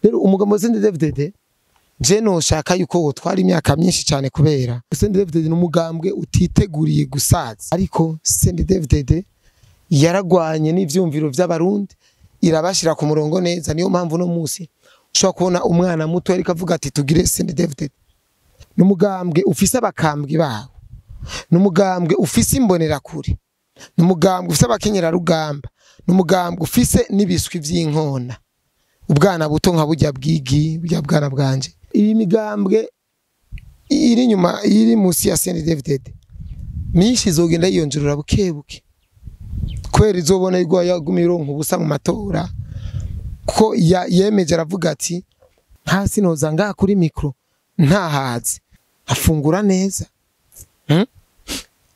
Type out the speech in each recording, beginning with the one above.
Rero umugambwe wa CNDD-FDD je noshaka yuko wotwara imyaka myinshi cyane, kubera CNDD-FDD ni umugambwe utiteguriye gusaza, ariko CNDD-FDD yaragwanye n'ivyumviro vy'abarundi irabashira ku murongo neza. Niyo mpamvu no munsi ushobora kubona umwana muto ariko avuga ati tugire CNDD-FDD. N'umugambwe ufise abakambwe bawo, n'umugambwe ufise imbonerakure, n'umugambwe ufise abakenyerarugamba, n'umugambwe ufise n'ibiswi vy'inkona, ubwana buto nka burya bwigi burya bwana bwanje. Iyi migambwe iri nyuma iri musi ya CNDD-FDD myinshi izogenda yiyongerera buke buke, kubera izobona igwa yagumye ironka ubusa mu matora, kuko yemeje aravuga ati hasi noza ngaha kuri micro ntahaze afungura neza,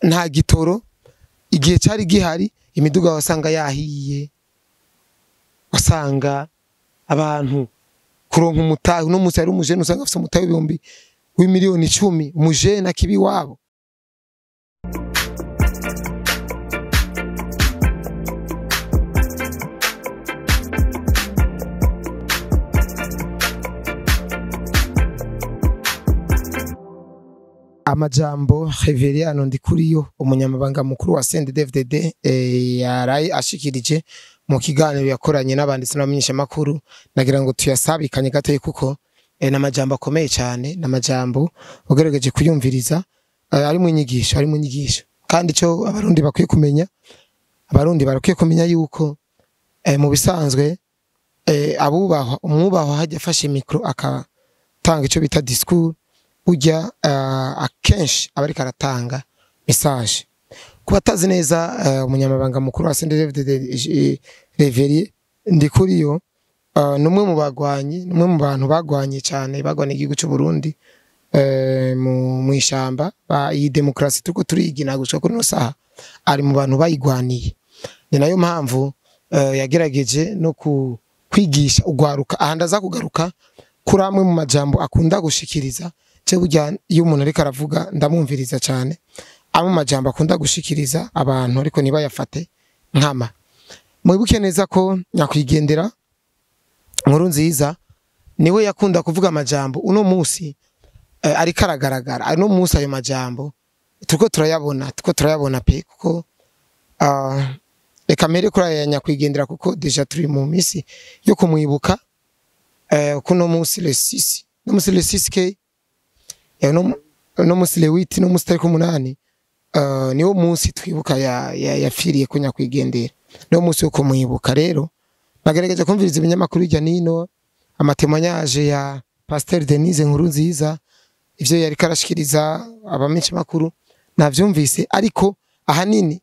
nta gitoro igihe cari gihari, imiduga wasanga yahiye, wasanga abantu kuronka umutahe. Uno musi ari umujene usanga afise umutahe w'ibihumbi w'imiliyoni 10, umujene akibi wabo. Amajambo Reveriyano Ndikuriyo, umunyamabanga mukuru wa CNDD-FDD, yaraye ashikirije mu kiganiro yakoranye n'abanditsi n'abamenyeshamakuru, nagira ngo tuyasabikanye gatoyi kuko n'amajambo akomeye cyane, n'amajambo ugerageje kuyumviriza ari mu nyigisho, ari mu nyigisho. Kandi ico abarundi bakwiye kumenya, abarundi barakwiye kumenya yuko mu bisanzwe abubahwa, umwubahwa hajya afashe micro akatanga ico bita discours, ujya akenshi aba ariko aratanga message. Ku batazi neza umunyamabanga mukuru wa CNDD-FDD Reverien Ndikuriyo, numwe mu bagwanyi, numwe mu bantu bagwanye cyane, bagwanye igihugu cy'u Burundi mu ishamba iyi demokrasi turiko turigina gushika kuri no saha, ari mu bantu bayigwaniye. Ni nayo mpamvu yagerageje no kwigisha ugwaruka. Aha ndaza kugaruka kuri amwe mu majambo akunda gushikiriza. Je burya iyo umuntu ariko aravuga ndamwumviriza cyane, amwe mu majambo akunda gushikiriza abantu ariko ntibayafate nkama. Mwibuke neza ko nyakwigendera Nkurunziza niwe yakunda kuvuga amajambo uno munsi ariko aragaragara. Uno munsi ayo majambo turiko turayabona, turiko turayabona pe, kuko reka mere kuri aya nyakwigendera, kuko deja turi mu misi yo kumwibuka. Kuno munsi le 6, no munsi le 6K, no munsi le 8, no munsi tariki 8, niwo munsi twibuka yapfiriye ko nyakwigendera, niwo munsi wo kumwibuka. Rero nagerageje kumviriza ibinyamakuru hirya nino, amatemoignage ya Pasteur Denise Nkurunziza, ivyo yari karashikiriza abamenyesha makuru navyumvise, ariko ahanini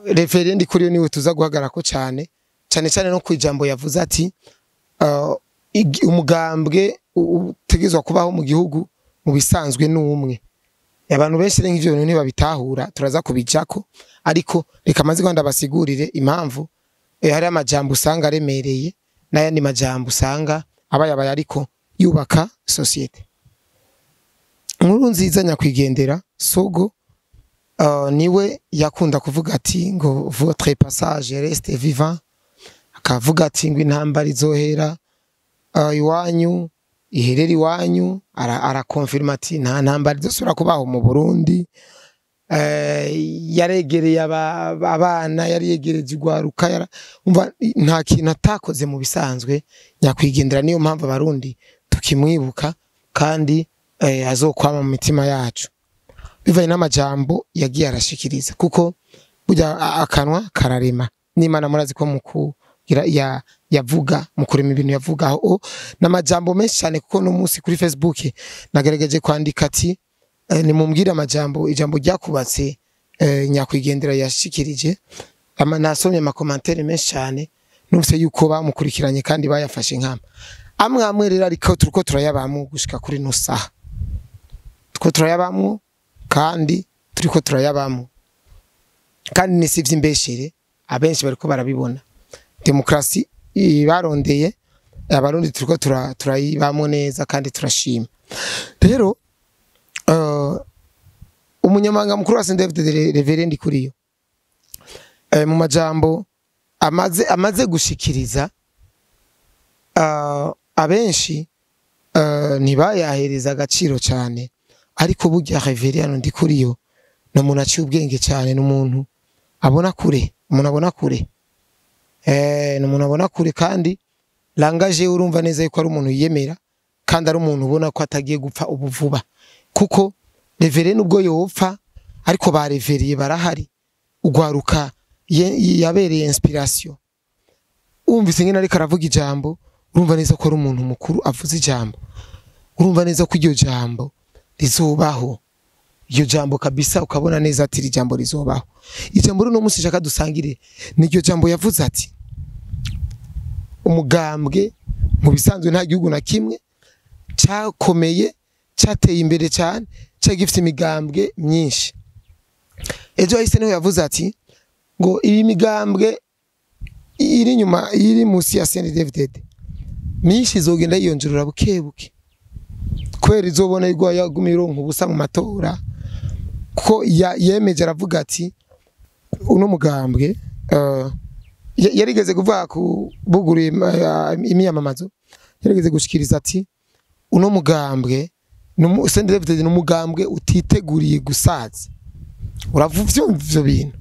Reverien Ndikuriyo niwe tuza guhagarako cyane cyane cyane no kwijambo yavuze ati umugambwe utegezwa kubaho mu gihugu mu bisanzwe n'umwe. Abantu benshi rero ivyo bintu ntibabitahura, turaza kubijako, ariko reka maze kwanda basigurire impamvu hari amajambo usanga aremereye n'ayandi majambo usanga abayabaye ariko yubaka societe. Nkurunziza nyakwigendera Sogo niwe yakunda kuvuga ati ngo votre passage reste vivant, akavuga ati ngo intambara izohera iwanyu, iherera iwanyu, arakonfirma ati nta ntambara izosubira kubaho mu Burundi. Yaregereye abana, yariyegereje igwaruka, umva nta kintu atakoze mu bisanzwe nyakwigendera. Niyo mpamvu abarundi tukimwibuka kandi azokwama mu mitima yacu bivanye n'amajambo yagiye arashikiriza, kuko burya akanwa kararema. N'Imana murazi ko mukugira yavuga mu kurema ibintu yavuga aho n'amajambo menshi cyane, kuko no munsi kuri Facebook nagerageje kwandika ati nimumbwire amajambo, ijambo ryakubatse nyakwigendera yashikirije. Nasomye amakomantere menshi cyane, numvise yuko bamukurikiranye kandi bayafashe nkama amwe amwe. Rero ariko turiko turayabamwo gushika kuri no saha, turiko turayabamwo kandi turiko turayabamwo, kandi ni sivyo imbeshere, abenshi bariko barabibona. Demokrasi barondeye abarundi turiko turayibamwo neza kandi turashima. Rero umunyamabanga mukuru wa CNDD-FDD Reverien Ndikuriyo mu majambo amaze gushikiriza Abenshi ntibayahereza agaciro cyane, ariko burya Reveriyano Ndikuriyo ni umuntu aciye ubwenge cyane, ni umuntu abona kure, umuntu abona kure, ni umuntu abona kure, kandi langaje urumva neza yuko ari umuntu yiyemera, kandi ari umuntu ubona ko atagiye gupfa ubu vuba, kuko Reveriyano nubwo yopfa ariko ba Reveriye barahari. Ugwaruka yabereye inspiration. Umvise ngene ariko aravuga ijambo, urumva neza ko ari umuntu mukuru avuze ijambo, urumva neza ko iryo jambo rizobaho, iryo jambo kabisa ukabona neza ati iri jambo rizobaho. Ijambo rino munsi nshaka dusangire ni iryo jambo yavuze ati umugambwe mu bisanzwe nta gihugu na kimwe cyakomeye cyateye imbere cyane cyari gifite imigambwe myinshi. Ejo hahise niho yavuze ati ngo iyi migambwe iri nyuma iri munsi ya CNDD-FDD myinshi izogenda yiyongerera buke buke, kubera izobona igwa yagumye ironka ubusa mu matora, kuko yemeje aravuga ati uno mugambwe yarigeze kuvuga ku buguruye imyamamazo, yarigeze gushikiriza ati uno mugambwe CNDD-FDD ni umugambwe utiteguriye gusaza. Uravuga ivyo bintu,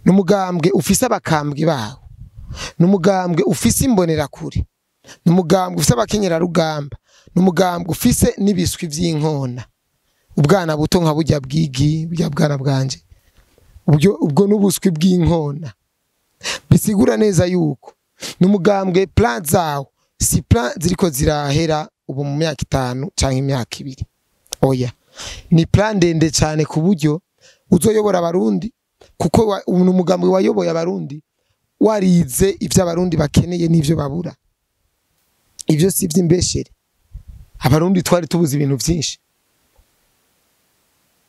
ni umugambwe ufise abakambwe bawo, ni umugambwe ufise imbonerakure, ni umugambwe ufise abakenyerarugamba, ni umugambwe ufise n'ibiswi vy'inkona, ubwana buto nka burya bwigi, burya bwana bwanje, ubwo n'ubuswi bw'inkona. Bisigura neza yuko ni umugambwe plan zawo si plan ziriko zirahera ubu mu myaka 5 canke imyaka 2, oya, ni plan ndende cyane ku buryo uzoyobora abarundi, kuko umugambwe wayoboye abarundi warize ivyo abarundi bakeneye n'ivyo babura. Ivyo si ivy'imbeshere. Abarundi twari tubuze ibintu vyinshi.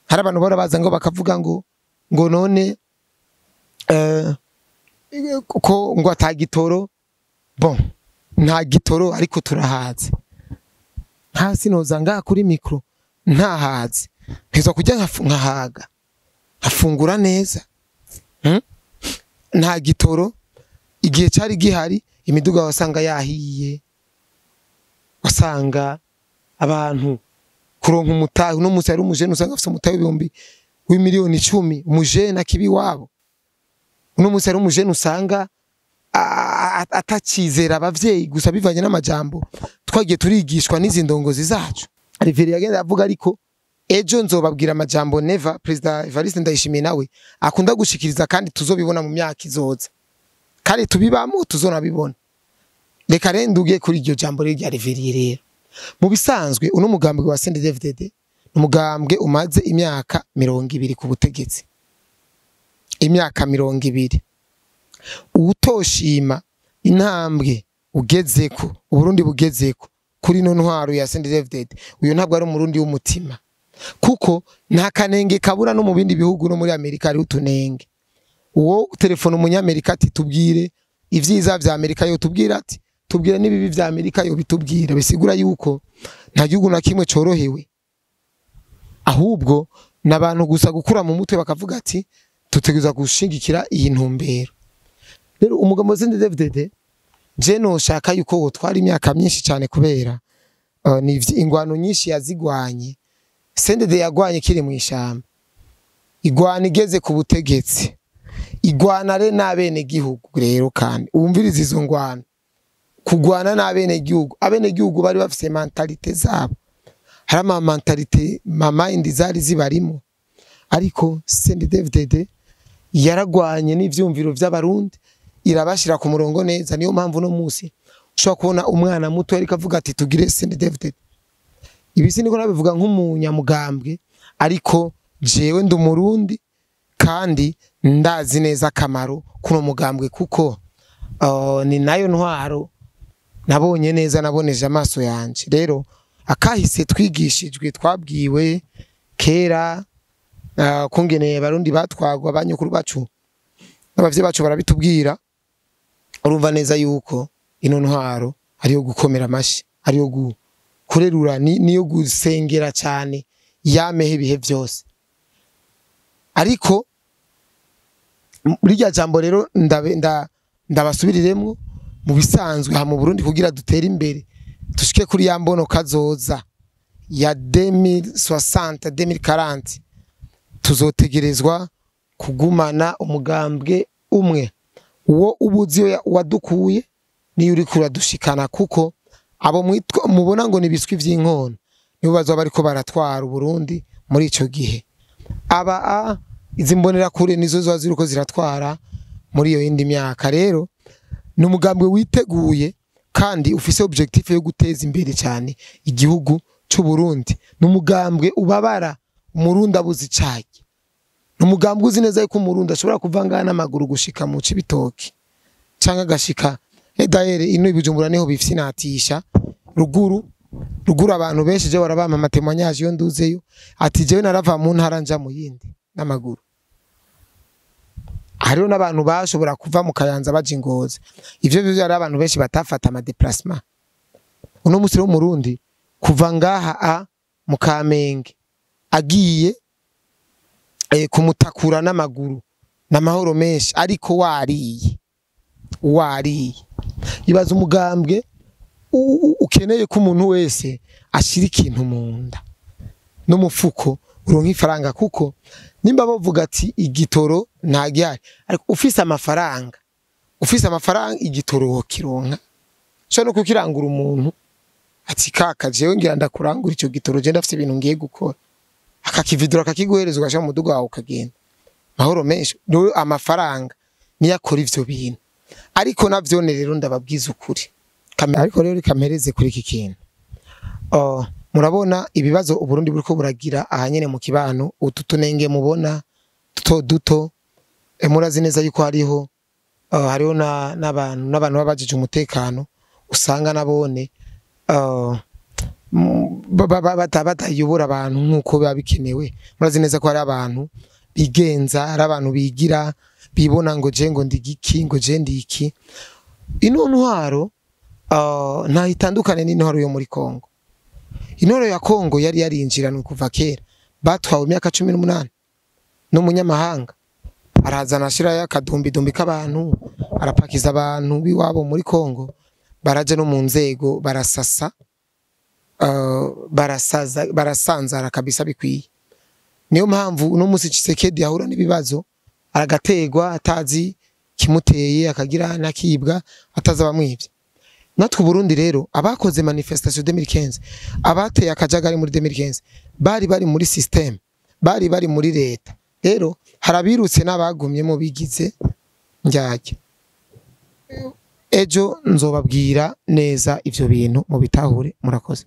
Hari abantu bora baza ngo bakavuga ngo none ko ngo atagitoro, bon nta gitoro ariko turahaze. Hasi noza ngaha kuri micro ntahaze, ntizo kujya nkahaga afungura neza. Nta gitoro igihe cyari gihari, imiduga wasanga yahiye, wasanga abantu kuronka umutahe. Uno munsi ari umujene usanga afite umutahe w'ibihumbi w'imiliyoni 10, umujene akibi wabo. Uno munsi ari umujene usanga atacizera abavyeyi gusa bivanye n'amajambo twagiye turigishwa n'izi ndongozi zacu. Reveri yagenda avuga, ariko ejo nzobabwira amajambo Neva, President Evariste Ndayishimiye nawe akunda gushikiriza, kandi tuzobibona mu myaka izoza, kandi tubibamo tuzonabibona. Reka renduge kuri iryo jambo rya Reveri rero. Mu bisanzwe uno mugambwe wa CNDD-FDD ni umugambwe umaze imyaka 20 ku butegetsi, imyaka 20. Utoshima intambwe ugezeko, Uburundi bugezeko kuri no ntwaro ya CNDD-FDD, uyo ntabwo ari umurundi w'umutima, kuko nta kanenge kabura no mu bindi bihugu, no muri Amerika ari utunenge. Uwo telefone umunyamerika ati tubwire ivyiza vya Amerika, yo tubwira ati tubwire n'ibibi vya Amerika, yo bitubwira. Bisigura yuko nta gihugu na kimwe corohewe, ahubwo nabantu gusa gukura mu mutwe bakavuga ati tutegerezwa gushigikira iyi ntumbero. Rero umugabo CNDD-FDD je no shaka yuko wotwara imyaka myinshi cyane, kubera ni ingwano nyinshi yazigwanye. CNDD yagwanye kiri mu ishamba, igwana igeze ku butegetsi, igwana re n'abene gihugu. Rero kandi umviriza izo ngwano, kugwana n'abene gihugu, abene gihugu bari bafise mentalite zabo, hari ama mentalite mama indi zari zibarimo, ariko CNDD-FDD yaragwanye n'ivyumviro vy'abarundi irabashira ku murongo neza. Niyo mpamvu no munsi ushobora kubona umwana muto ariko avuga ati tugire CNDD-FDD. Ibi siniko nabivuga nk'umunyamugambwe, ariko jewe ndi umurundi kandi ndazi neza akamaro kuno mugambwe, kuko ni nayo ntwaro nabonye neza, naboneje amaso yanje. Rero akahise twigishijwe, twabwiwe kera kungene abarundi batwagwa, abanyukuru bacu n'abavyeyi bacu barabitubwira. Urumva neza yuko ino ntwaro ariyo gukomera amashi, ariyo kurerura, niyo gusengera cyane yamehe ibihe byose. Ariko muri rya jambo rero ndabasubiriremwo Mu bisanzwe ha mu Burundi, kugira dutere imbere, dushike kuri ya mbono kazoza ya 2060, 2040, tuzotegerezwa kugumana umugambwe umwe, uwo ubuzi wadukuye niyo uri kuradushikana, kuko abo mubona ngo nibiswi vy'inkono nibo bazoba bariko baratwara Burundi muri ico gihe. Aba izi mbonera kure nizo zoba ziriko ziratwara muri iyo yindi myaka. Rero ni umugambwe witeguye kandi ufise objectif yo guteza imbere cyane igihugu c'u Burundi. Ni umugambwe ubabara umurundi abuze icayi. Ni umugambwe uzi neza yuko umurundi ashobora kuva ngaha n'amaguru gushika mu Cibitoki canke agashika dahere ino Ibijumbura, niho bifyinatisha. Ruguru ruguru abantu benshi je barabampa amatémoignages iyo nduzeyo, ati jewe narava mu ntara nja mu yindi n'amaguru. Hariho n'abantu bashobora kuva mu Kayanza baja Ingozi. Ivyo byo ari abantu benshi batafata ama déplacement. Uno musi wo Murundi kuva ngaha a mu Kamenge agiye kumutakura n'amaguru n'amahoro menshi, ariko wariye wariye. Ibaza umugambwe ukeneye ko umuntu wese ashira ikintu mu nda n'umufuko, uronka ifaranga, kuko nimba bavuga ati igitoro nta gihari, ariko ufise amafaranga igitoro wokironka. Ushobora no kukirangura umuntu ati: "Kaka, jewe ngira ndakurangura ico gitoro, je ndafise ibintu ngiye gukora," akakividura, akakiguhereza, ugashira mu muduga wawe ukagenda mahoro menshi. Rero amafaranga niyo akora ivyo bintu. Ariko navyone rero ndababwiza ukuri. Ariko rero reka mpereze kuri iki kintu. Oh, murabona ibibazo Uburundi buriko buragira aha nyene mu kibano, utu tunenge mubona duto duto. Murazi neza yuko hariho n'abantu babajije umutekano, usanga nabone batayobora abantu nk'uko biba bikenewe. Murazi neza ko hari abantu bigenza, hari abantu bigira bibona ngo je ngo ndi giki, ngo je ndi iki. Ino ntwaro ntaho itandukane n'intwaro yo muri Kongo. Intwaro ya Kongo yari yarinjiranwe kuva kera, batwawe imyaka 18 n'umunyamahanga, arazana ashirayo akadumbidumbi k'abantu, arapakiza abantu b'iwabo muri Kongo, baraja no mu nzego, barasasa, barasaza, barasanzara kabisa bikwiye. Niyo mpamvu uno musi Tshisekedi ahura n'ibibazo, aragategwa atazi kimuteye, akagira nakibwa atazi abamwivye. Natwe Burundi rero, abakoze manifestation 2015, abateye akajagari muri 2015, bari bari muri système, bari bari muri leta. Rero harabirutse n'abagumyemo bigize njyajya. Ejo nzobabwira neza ivyo bintu mubitahure. Murakoze.